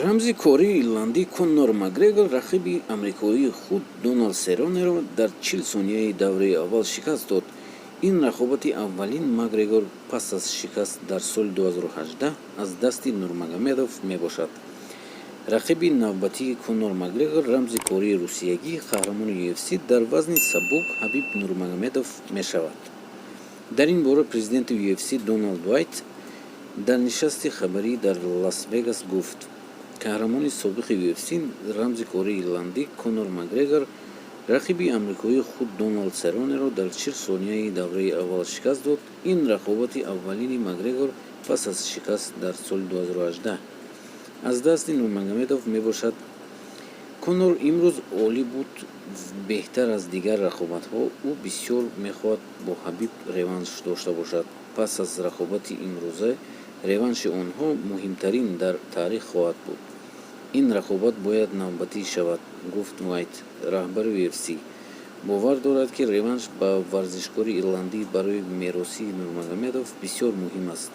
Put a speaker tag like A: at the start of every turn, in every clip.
A: Рамзи кории ирландӣ Коннор Макгрегор рақиби амрикоии худ Доналд Серронеро дар 40 сонияи давраи аввал шикаст дод. Ин рақобати аввалин Макгрегор пас аз шикаст дар соли 2018 аз дасти Нурмагомедов мебошад. Рақиби навбатии Коннор Макгрегор рамзи кории русиягӣ, қаҳрамони UFC дар вазни сабук Ҳабиб Нурмагомедов мешавад. Дар ин бора президенти UFC Доналд Уайт дар нишасти хабарӣ дар Лас-Вегас гуфт. Қаҳрамони собиқи UFC, рамзи кории ирландӣ Коннор Макгрегор рақиби амрикоии худ Доналд Серронеро дар 40 сонияи давраи аввал шикаст дод. Ин рақобати аввалини Макгрегор пас аз шикаст дар соли 2018 аз дасти Нурмагомедов мебошад. Коннор имрӯз олӣ буд, беҳтар аз дигар рақобатҳо. Ӯ бисёр мехоҳад бо Ҳабиб реванш дошта бошад. Пас аз рақобати имрӯза реванши онҳо муҳимтарин дар таърих хоҳад буд. Ин рақобат бояд навбатӣ шавад, гуфт Уайт. Раҳбари UFC бовар дорад, ки реванш ба варзишкори ирландӣ барои мероси Нурмагомедов бисёр муҳим аст.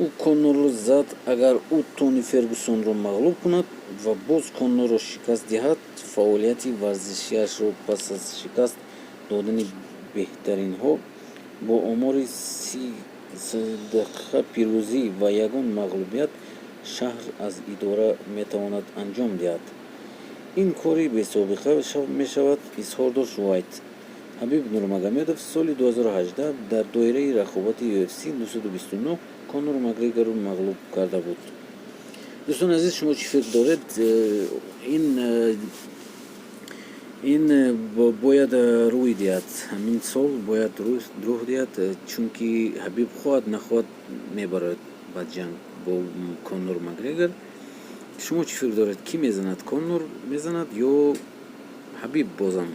A: Ӯ Коннорро зад. Агар ӯ Тони Фергюсонро мағлуб кунад ва боз Коннорро шикаст диҳад, фаъолияти варзишиашро пас аз шикаст додани беҳтаринҳо бо омори 30 пирӯзӣ ва ягон мағлубият шаҳр аз идора метавонад анҷом диҳад. Ин кори бесобиқа мешавад, изҳор дошт Уайт. Ҳабиб Нурмагомедов соли 2018 дар доираи рақобати UFC 229 Коннор Макгрегорро мағлуб карда буд. Дӯстони азиз, шумо чӣ фикр доред? Ин бояд рӯй диҳад, ҳамин сол бояд рӯй диҳад, чунки Ҳабиб хоҳад нахоҳад мебарояд ба ҷанг бо Коннор Макгрегор. Шумо чӣ фикр доред, кӣ мезанад? Коннор мезанад ё Ҳабиб бозам?